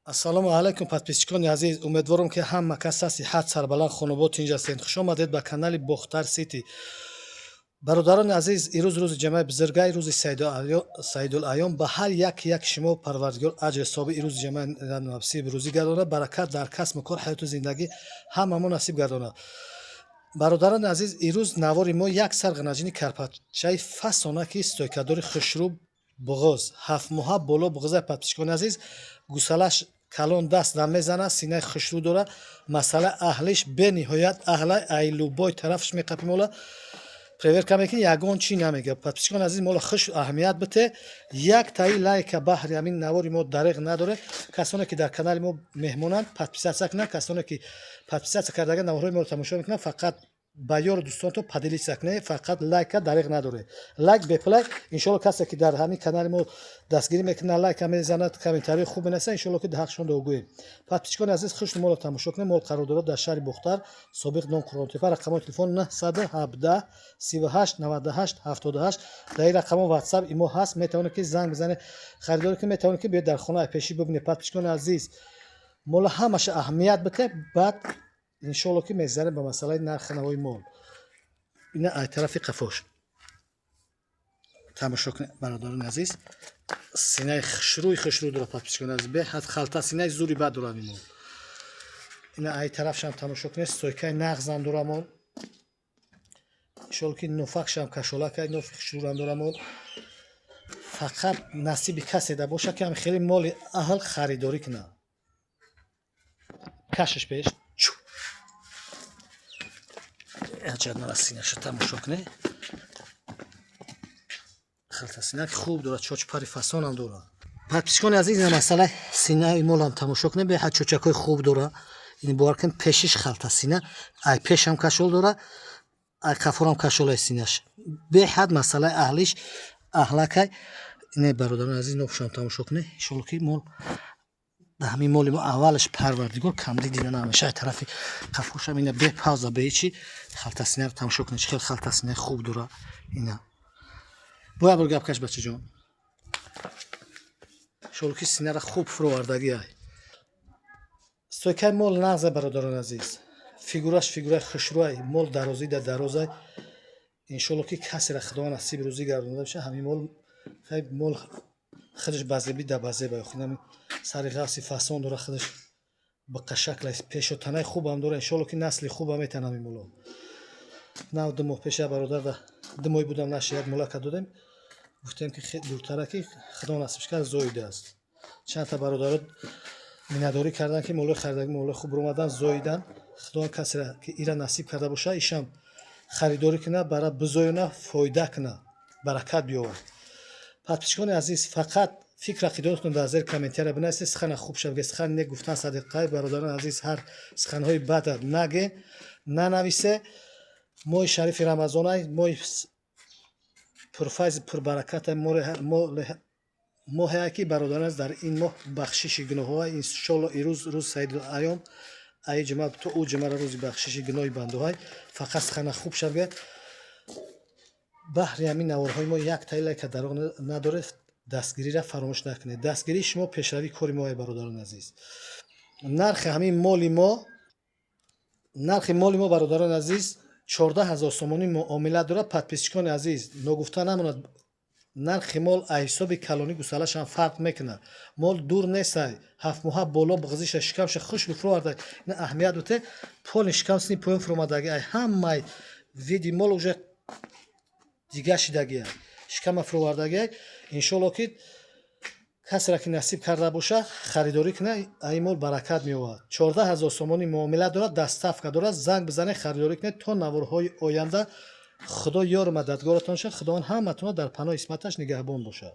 Ассалому алайкум, подписчикони азиз. Умедворам, ки ҳама кас сиҳат, сарбаланд, хонобод, тинҷ ҳастед. Хуш омадед ба канали Бохтар Сити. Бародарони азиз, ирӯз рӯзи ҷамъаи бузургай, рӯзи Саидулайём. Ба ҳар як як шумо Парвардигор аҷр ҳисоби ирӯзи ҷамъаи насиб рӯзӣ гардонад, баракат дар касбу кор, ҳаёту зиндагӣ ҳамамо насиб гардонад. Бародарони азиз, ирӯз навори мо як сар ғанаҷини карпачаи фасона, ки стойкадори хушрӯ, буғоз, 7 моҳа боло буғозаи. Подписчикони азиз, гусалаш калон, даст намезанад, синаи хушрӯ дорад. Масъала аҳлиш бениҳоят аҳлай, ай любой тарафш меқапи, мола проверка мекунӣ, ягон чӣ намега. Подписчикони азиз, мола хуш аҳамият бите, як таи лайка баҳри ҳамин навори мо дареғ надоред. Касоне ки дар канали мо меҳмонанд, подписаться кунанд. Касоне ки подписаться кардага, наворҳои моро тамошо мекунанд, фақат ба ёру дӯстонтон поделиться кунед. Фақат лайка дареғ надоред, лайк бепулай. Иншолло, касе ки дар ҳамин канали мо дастгирӣ мекунад, лайка мезанад, комментарии хуб менависад, иншолло, ки ҳақшон дуогӯем. Подписчикони азиз, хуш моро тамошо кунед. Мол қарор дорад дар шаҳри Бохтар, собиқ ном Қурғонтепа. Рақамҳои телефон 917 38 98 78. Дар ин рақамҳо Ватсап, имо ҳаст, метавонед ки занг бизанед, харидорӣ кунед, метавонед ки биёед, дар хона пешӣ бибинед. Подписчикони азиз, мола ҳамаша аҳамият бите, баъд иншолло, ки мегзарем ба масъалаи нархи навои мол. Ина ай тарафи қафош тамошо кунед, бародарони азиз. Синаи хушрӯи хушрӯ дорад, подписчикони азиз, беҳад халта синаи зури бад дорад ин мол. Ина ай тарафшам тамошо кунед, стойкаи нағзам дора мол. Иншолло, ки нофакшам кашолакай, нофи хушрӯрам дора мол. Фақат насиби касе да бошад, ки ҳам хеле моли аҳл харидорӣ кунад. Кашиш пеш аҷаб, синаша тамошо кунед. Халтасина хуб дорад, чочпари фасонам дорад. Подписчикони азиз, ина масъалаи синаи молам тамошо кунед, беҳад чочакҳои хуб дора. Ин бовар кунед, пешиш халта сина, ай пешам кашол дора, ай қафорам кашолай синаш. Беҳад масъалаи аҳлиш аҳлакай. Ине, бародарони азиз, нофшам тамошо кунед. Иншолло, ки мол ҳамин моли мо аввалаш Парвардигор камдӣ дида намеша. Ай тарафи қафошам ина бе пауза, бе ҳечи халта синаро тамошо кунед, чӣ хел халта синаи хуб дора. Ина боя бор гап каш, бачаҷон. Иншолло, ки синара хуб фуровардагӣ ай. Стойкаи мол нағзе, бародарони азиз, фигураш фигураи хушрӯай, мол дарозӣ да дарозай. Иншолло, ки касера Худованд насиб рӯзӣ гардонида боша. Ҳамин мол хай, мол худаш базебӣ да базеба. Охир сари ғафси фасон дора, худаш биқашакла, пешотанаи хубам дора. Иншолло, ки насли хуба метан ҳамин моло. Нав 2 моҳ пеша бародар да 2 моҳ будам, наши як молака додем, гуфтем, ки дуртара, ки Худо насибш кард, зоидааст. Чандта бародаро миннатдорӣ карданд, ки молои харидагӣ молои хуб омадан, зоидан. Худованд касера ки ира насиб карда боша, ишам харидорӣ кунад, бара бизоёна, фоида кунад, баракат биёвард. Подписчикони азиз, фақат фикр ақидаотон дар зери комментария бинависед. Сухана хуб шавед, сухан не гуфтан садиқаи. Бародарони азиз, ҳар суханҳои бада наге, нанависе. Моҳи шарифи Рамазонай, моҳи пурфайзи, пурбараката, моҳе ки, бародарон азиз, дар ин моҳ бахшиши гуноҳҳо. Иншолло, ирӯз рӯз Саидулайём, аи ҷума то ӯ ҷумара рӯзи бахшиши гуноҳи бандоҳай. Фақат сухана хуб шавед. Баҳри ҳамин наворҳои мо як таи лайка дароғ надоред, дастгириро фаромӯш накунед. Дастгирии шумо пешравии кори моe, бародарони азиз. Нархи ҳамин моли мо, нархи моли мо, бародарони азиз, 14 000 сомонӣ муомила дорад. Подписчикони азиз, ногуфта намонад, нархи мол аз ҳисоби калонӣ гусалашам фарқ мекунад. Мол дур нестай, 7 моҳа боло ғизиша, шикамша хушк фуроварда. Ина аҳамият буте, поли шикам сини поён фуромадаги, ай ҳамаи види мол уже дига шидагия, шикама фуровардагия. Иншолло, ки касеро ки насиб карда боша, харидорӣ кунад, ай мол баракат меоварад. 14 000 сомонӣ муомила дорад, доставка дорад. Занг бизанед, харидорӣ кунед. То наворҳои оянда Худо ёру мададгоратон шад. Худованд ҳаматонро дар паноҳи исматаш нигаҳбон бошад.